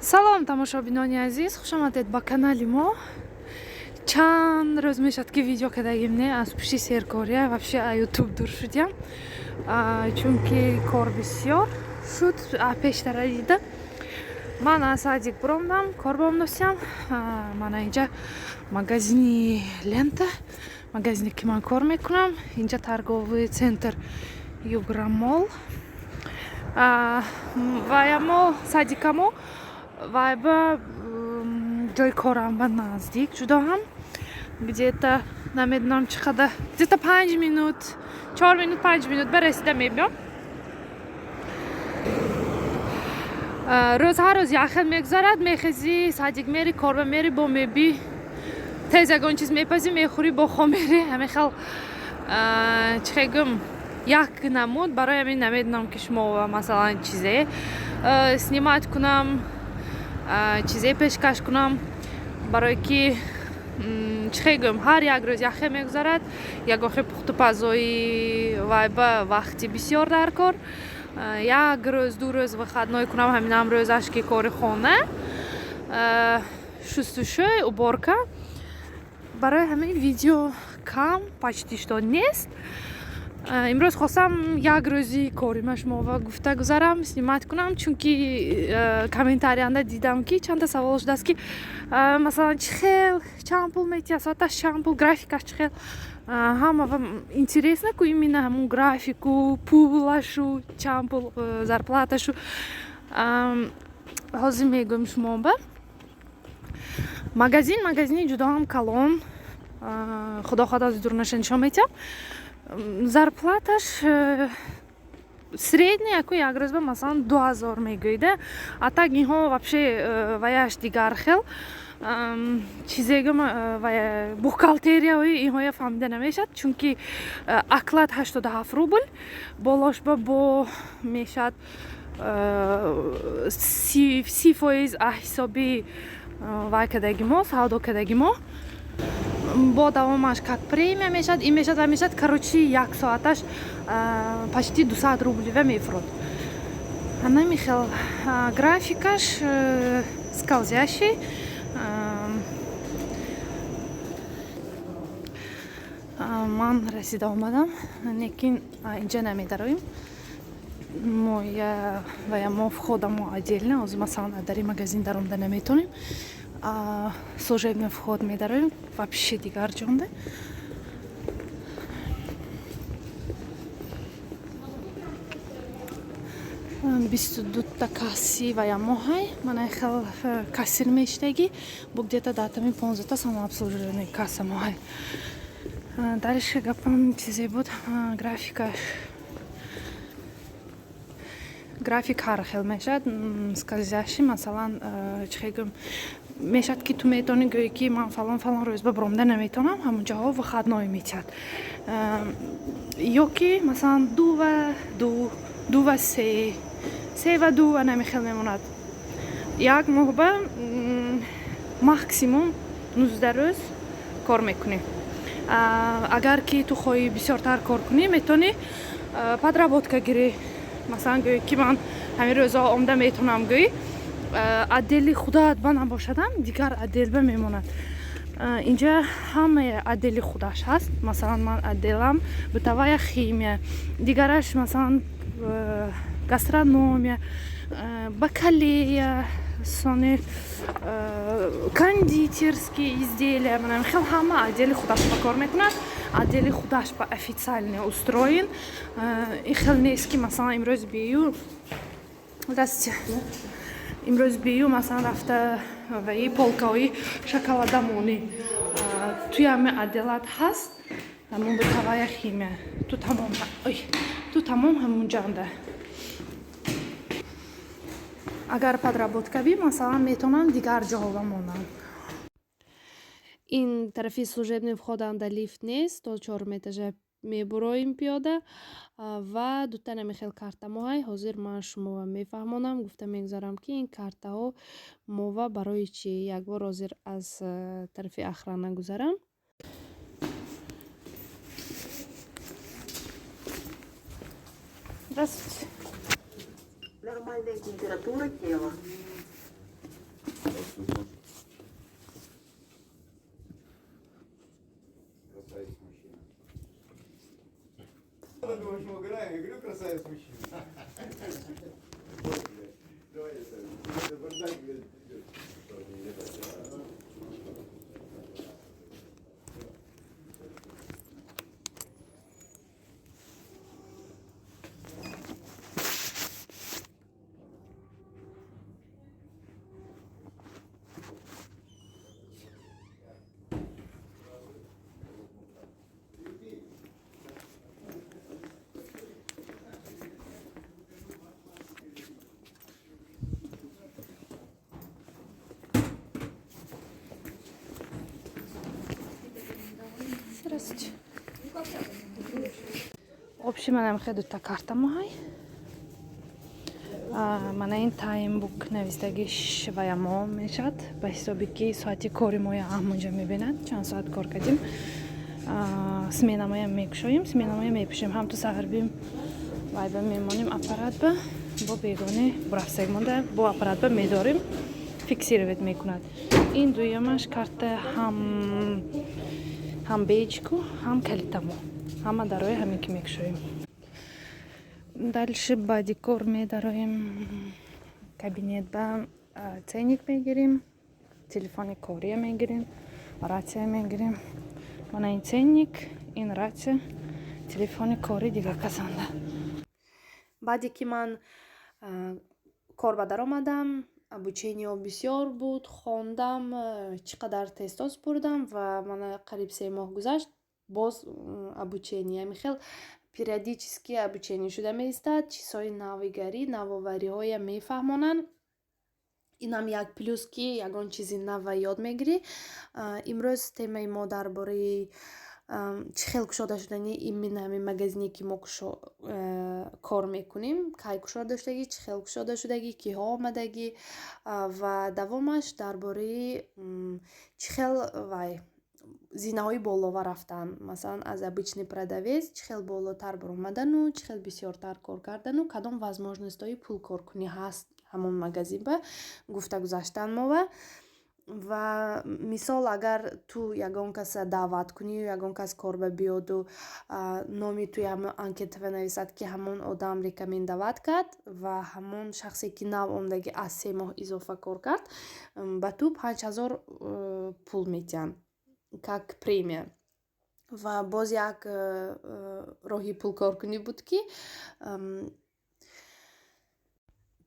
Салом, тамошобинони азиз, хушомадед ба канали мо. Чанд рӯз мешавад, ки видео кардагим не, аз пушти серкория вообще а Ютуб дур шудям, чунки кор бисёр шуд пештара дида. Ман аз садик биромдам, кор бомдосям. Мана инҷа магазини «Лента», магазине, ки ман кор мекунам. Инҷа торговый центр «Юграмол». Ваямо садикамо вайба ҷои корам ба наздик, ҷудо ҳам где-то намедонам чӣ қадар, где-то 5 минут, 4 минут, 5 минут ба расида мебиём. Рӯз ҳар рӯз якхел мегузарад: мехезӣ, садик мери, корба мери, бо мебӣ, тез ягон чиз мепазӣ, мехӯрӣ, бо хоб мери. Ҳамин хел, чӣ хел гӯм, як намуд. Барои ҳамин намедонам, ки шумо масалан чизе снимать кунам, чизе пешкаш кунам, барое ки, чӣ хел гӯем, ҳар як рӯз якхел мегузарад. Ягон хел пухтупазои вайба вақти бисёр дар кор. Як рӯз, 2 рӯз выходной кунам, ҳаминам рӯзаш ки кори хона, шустушӯй, уборка. Барои ҳамин видео кам, почти что нест. Имрӯз хостам як рӯзи корима шумова гуфта гузарам, снимать кунам, чунки комментарияанда дидам, ки чанда савол шудааст, ки масалан чӣ хел, чанд пул метиҳад, соаташ чанд пул, графикаш чӣ хел. Ҳама интересно ку, именно ҳамун графику, пулашу, чанд пул, зарплаташу. Ҳозир мегӯем шумоба. Магазин, магазини ҷудоам калон, худо хоҳад, ҳозир дурунаша нишон метиҳам. Зарплаташ средний яку як рӯзба масалан 2000 мегӯида. А так инҳо вообще ваяш дигар хел чизегам, бухгалтерияҳои инҳоя фаҳмида намешавад, чунки оклад 87 рубл, болошба бо мешавад 30% ҳисоби вай кадаги мо, савдо кадаги мо, бо давомаш как премия мешавад, ин мешавад ва мешавад. Короче, як соаташ почти 200 рублива мефурод. Ҳанами хел графикаш скользящий. Ман расида омадам, лекин инҷа намедароем мо вая мо входамо отдельно. Ҳозир масалан дари магазин даромада наметонем, служебный вход медароем, вообще дигар ҷонда. 22та касси вая моҳай, мана хел кассир меиштагӣ, бо где-то датами 15та самообслуживание касса моҳай. Дальше гапам чизе буд, графикаш. График ҳар хел мешавад, скользящий. Масалан, чӣ хел гӯям, мешавад, ки ту метавонӣ гӯӣ, ки ман фалон фалон рӯзба биромда наметавонам, ҳамонҷоҳо выходной метиҳад, ё ки масалан 2 ва 2, 2 ва 3, 3 ва 2, анами хел мемонад. Як моҳба максимум 19 рӯз кор мекунӣ. Агар ки ту хоҳӣ бисёртар кор кунӣ, метавонӣ подработка гирӣ. Масалан, гӯӣ, ки ман ҳамин рӯзҳо омда метавонам, гӯӣ, отдели худат ба набошадам, дигар отделба мемонад. Инҷа ҳамаи отдели худаш ҳаст. Масалан, ман отделам бытовая химия, дигараш масалан гастрономия, бакалея, сони кондитерские изделия. Манам хел ҳама отдели худаш ба кор мекунад, отдели худаш ба официально устроен. Ин хел нест, ки масалан имрӯз бию, здравствуйте, имрӯз бию, масалан, рафта ваи полкаҳои шоколадамонӣ. Туи ҳами отделат ҳаст, ҳамон бытовая химия, ту тамом, ой, ту тамом ҳамонҷанда. Агар подработка би, масалан, метавонам дигар ҷоҳо монам. Ин тарафи служебный входанда лифт нест, то чорум этажа мебуроем пиёда. Ва дута намихел картамоҳай. Ҳозир ман шумоа мефаҳмонам, гуфта мегузарам, ки ин картаҳо мова барои чӣ. Якбор ҳозир аз тарафи охрана гузарам. Здравствуйте. Нормальная температура тела. Здравствуйте. Общий манам хе дута картамо ҳай. Мана ин таймбук навистагиш ваямо мешавад, ба ҳисоби ки соати кори моя ҳамонҷа мебинад, чанд соат кор кардем. Сменамоям мекушоем, сменамоя мепӯшем, ҳам ту саҳарбим вайба мемонем, аппаратба бо бегоне бурафсаг монда, бо аппаратба медорем, фиксировать мекунад. Ин дуюмаш карта, ҳам бейджику, ҳам калитамо, ҳама дарои ҳамин ки мекушоем. Дальше баъди кор медароем кабинет, ба ценник мегирем, телефони кория мегирем, рация мегирем. Мана ин ценник, ин рация, телефони кори дигар касанда. Баъде ки ман кор ба даромадам, обучениё бисёр буд, хондам, чӣ қадар тестҳо супурдам ва мана қариб 3 моҳ гузашт, боз обучение. Ҳамин периодически обучение шуда меистад, чизҳои навигарӣ, навовариҳоя мефаҳмонанд. Инам як плюс, ки ягон чизи нава ёд мегирӣ. Имрӯз темаи мо дар бораи чӣ хел кушода шудани именно ҳамин магазине, ки мо кор мекунем, кай кушода шудагӣ, чӣ хел кушода шудагӣ, киҳо омадагӣ ва давомаш дар бораи чӣ хел вай зинаҳои болова рафтан, масалан, аз обычный продавец чӣ хел болотар баромадану чӣ хел бисёртар кор кардану кадом возможностҳои пулкоркунӣ ҳаст ҳамон магазин ба гуфта гузаштан мова. Ва мисол, агар ту ягон каса даъват кунӣ, ягон кас корба биёду номи туи ҳамон анкетава нависад, ки ҳамон одам рекомендовать кард, ва ҳамон шахсе, ки нав омадагӣ, аз 3 моҳ изофа кор кард, ба ту 5000 пул медиҳанд как премия. Ва боз як роҳи пулкоркунӣ буд, ки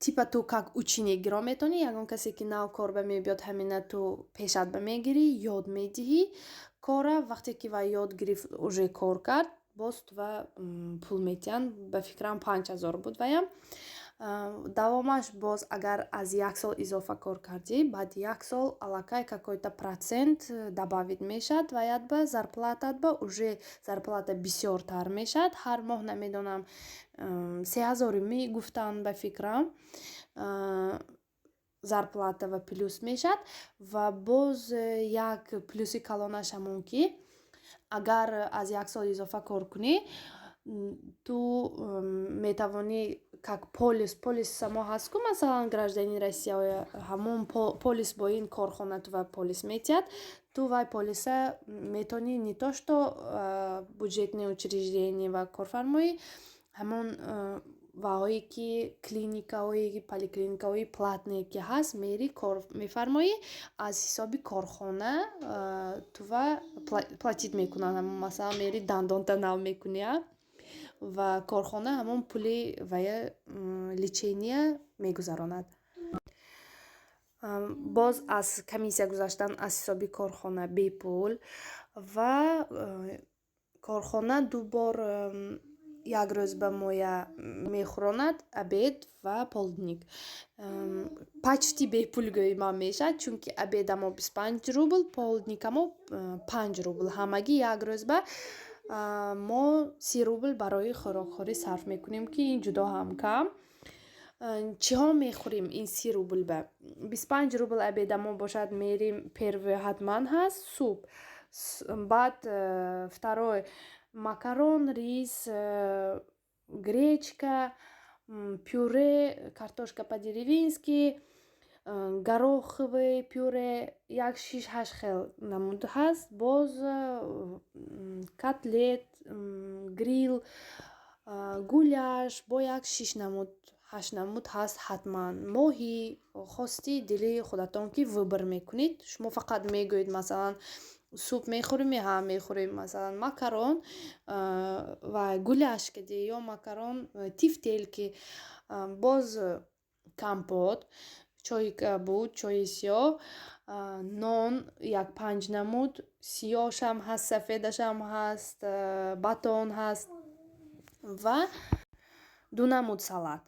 типа ту как ученик гиро метавонӣ, ягон касе, ки нав корба мебиёд, ҳамина ту пешатба мегирӣ, ёд медиҳӣ кора. Вақте ки вай ёд гирифт, уже кор кард, боз тува пул медиҳанд. Ба фикрам, 5000 буд ваям. Давомаш боз, агар аз як сол изофа кор кардӣ, баъди як сол аллакай какой-то процент добавить мешавад ваят ба зарплатат, ба уже зарплата бисёртар мешавад ҳар моҳ. Намедонам, 3000 мегуфтанд, ба фикрам, зарплата ва плюс мешавад. Ва боз як плюси калонаш ҳамон, ки агар аз як сол изофа кор кунӣ, ту метавонӣ как полис, полис само ҳаст ку, масалан, гражданин Россия, ҳамон полис, бо ин корхона ту ва полис метиҳад, ту вай полиса метавонӣ не то что бюджетное учреждение ва корфармоӣ, ҳамон ваҳое ки клиникаҳои, поликлиникаҳои платные ки ҳаст, мери, кор мефармоӣ, аз ҳисоби корхона тува платить мекунанд. Масалан, мери, дандонта нав мекунӣ ва корхона ҳамон пули вая лечения мегузаронад. Боз аз комиссия гузаштан аз ҳисоби корхона бепул. Ва корхона ду бор як рӯз ба моя мехӯронад, обед ва полдник, почти бепул гӯи ман мешавад, чунки обедамо 25 рубл, полдникамо 5 рубл. Ҳамагӣ як рӯз ба мо 30 рубл барои хӯрокхӯрӣ сарф мекунем, ки ин ҷудо ҳам кам. Чиҳо мехӯрем ин 30 рубл ба? 25 рубл обедамо бошад, мерим, первый ҳатман ҳаст суп, баъд второй макарон, рис, гречка, пюре, картошка по-деревенски, гороховое пюре, як шиш ҳашт хел намуд ҳаст, боз котлет, гриль, гуляш, бо як шиш намуд, ҳашт намуд ҳаст ҳатман. Моҳӣ, хости дили худатон ки выбор мекунед. Шумо фақат мегӯед, масалан, суп мехӯрем, ҳа, мехӯрем, масалан, макарон ва гуляш кади ё макарон тефтельки, боз компот, чойи кабуд, чойи сиёҳ, нон як панҷ намуд, сиёҳшам ҳаст, сафедашам ҳаст, батон ҳаст ва ду намуд салат.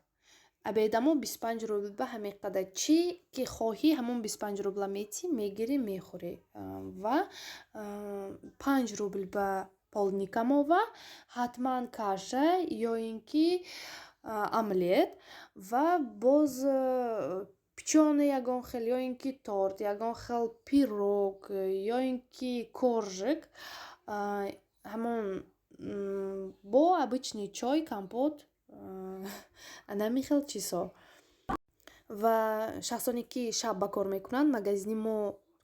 Обедамо 25 рубл ба ҳамин қадар чӣ ки хоҳӣ, ҳамон 25 рубла метӣ, мегирӣ, мехӯрӣ. Ва 5 рубл ба полникамова ҳатман каша ё ин ки омлет ва боз печенье ягон хел, ё ин ки торт, ягон хел пирог, ё ин ки коржик, ҳамон бо обычный чой, компот, анами хел чизҳо. Ва шахсоне ки шаб ба кор мекунанд, магазини мо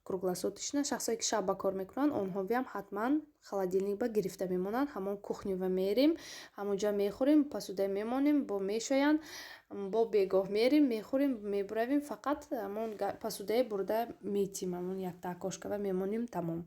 круглосуточно, шахсое ки шаб ба кор мекунанд, онҳоям ҳатман холодильник ба гирифта мемонанд. Ҳамон кухнева мерем, ҳамонҷа мехӯрем, посуда мемонем, бо мешоянд, бо бегоҳ мерем, мехӯрем, мебуравем, фақат ҳамон посудае бурда метим, ҳамон якта окошкава мемонем, тамом.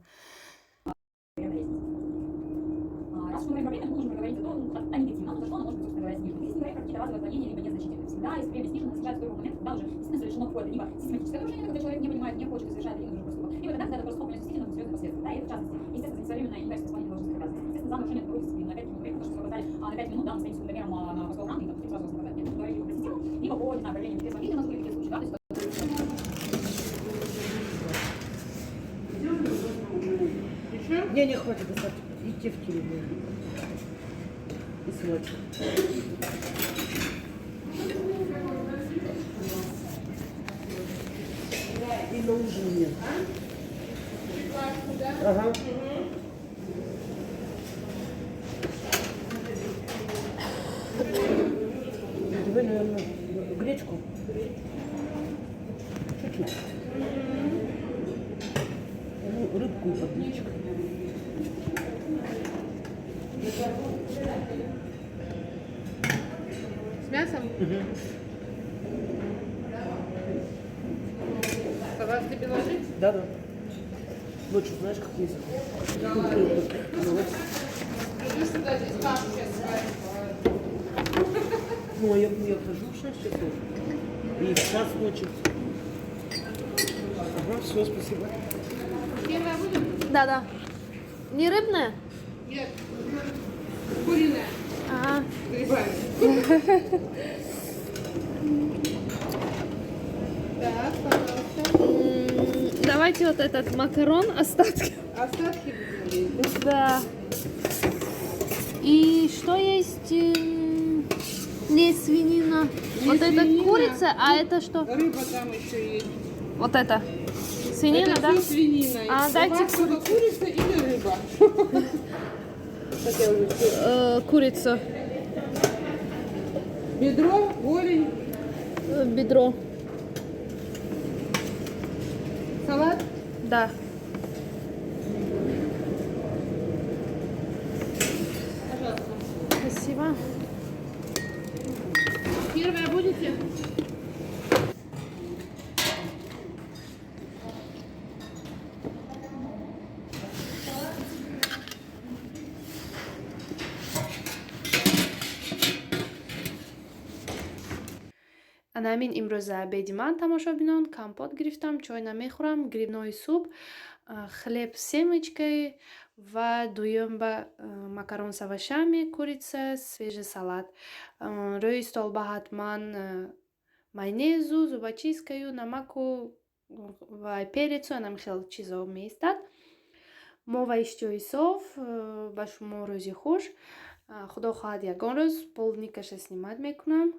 Раз уж мы говорим про время, мы можем проговорить о том, о негативном, за что оно может быть, собственно говоря, снижено. Здесь не говорим про какие-то разовые отклонения, либо незначительные. Всегда, если время снижено, снижается только в момент, когда уже действительно совершено какое-то либо систематическое нарушение, когда человек не понимает, не хочет и совершает один и тот же проступок, либо тогда, когда этот проступок принес действительно серьезные последствия. Да, и это в частности, естественно, за несвоевременное и некачественное исполнение должностных обязанностей. Естественно, за нарушение трудовой дисциплины. Опять-таки, мы говорим, потому что если вы опоздали на 5 минут, да, мы стоим секундомером на посту охраны, и там хотим сразу вас наказать. Нет, мы говорим либо про систему, либо по, не знаю, проявлению нетрезвого вида, у нас были такие случаи, да, то есть Еще? Не, не хватит, достаточно. И тефтели мне. И салатик. И на ужин мне. Ага. Давай, наверное, гречку. Чуть-чуть. Ну, рыбку и подливчик. С мясом? Салат тебе ложить? Да. Ночью знаешь, как есть? Ну, вот. Иди сюда, здесь кашу сейчас сварим. Ну, а я хожу в 6 часов. И в час ночи. Ага, все, спасибо. Первая будем? Да-да. Не рыбная? Нет. Куриная. Ага. С грибами. Так, пожалуйста. Давайте вот этот макарон, остатки. Остатки будем есть. Да. И что есть? Не свинина. Не Вот это свинина. курица, а это что? Рыба там еще есть. Вот это. Свинина, Это да? все свинина. А, У дайте вас только курица или рыба? Курицу. Бедро, голень, Бедро. Салат. Да. Пожалуйста. Спасибо. Первое будете? Ана ҳамин имрӯза обеди ман, тамошобинон: компот гирифтам, чой намехӯрам, грибной суп, хлеб с семечкой ва дуюм ба макарон с овощами, курица, свежий салат. Рӯи столба ҳатман майонезу, зубочисткаю, намаку ва перецу, анам хел чизо меистад. Мо ва иштиҳои соф, ба шумо рӯзи хуш. Худо хоҳад, ягон рӯз полникаша снимать мекунам.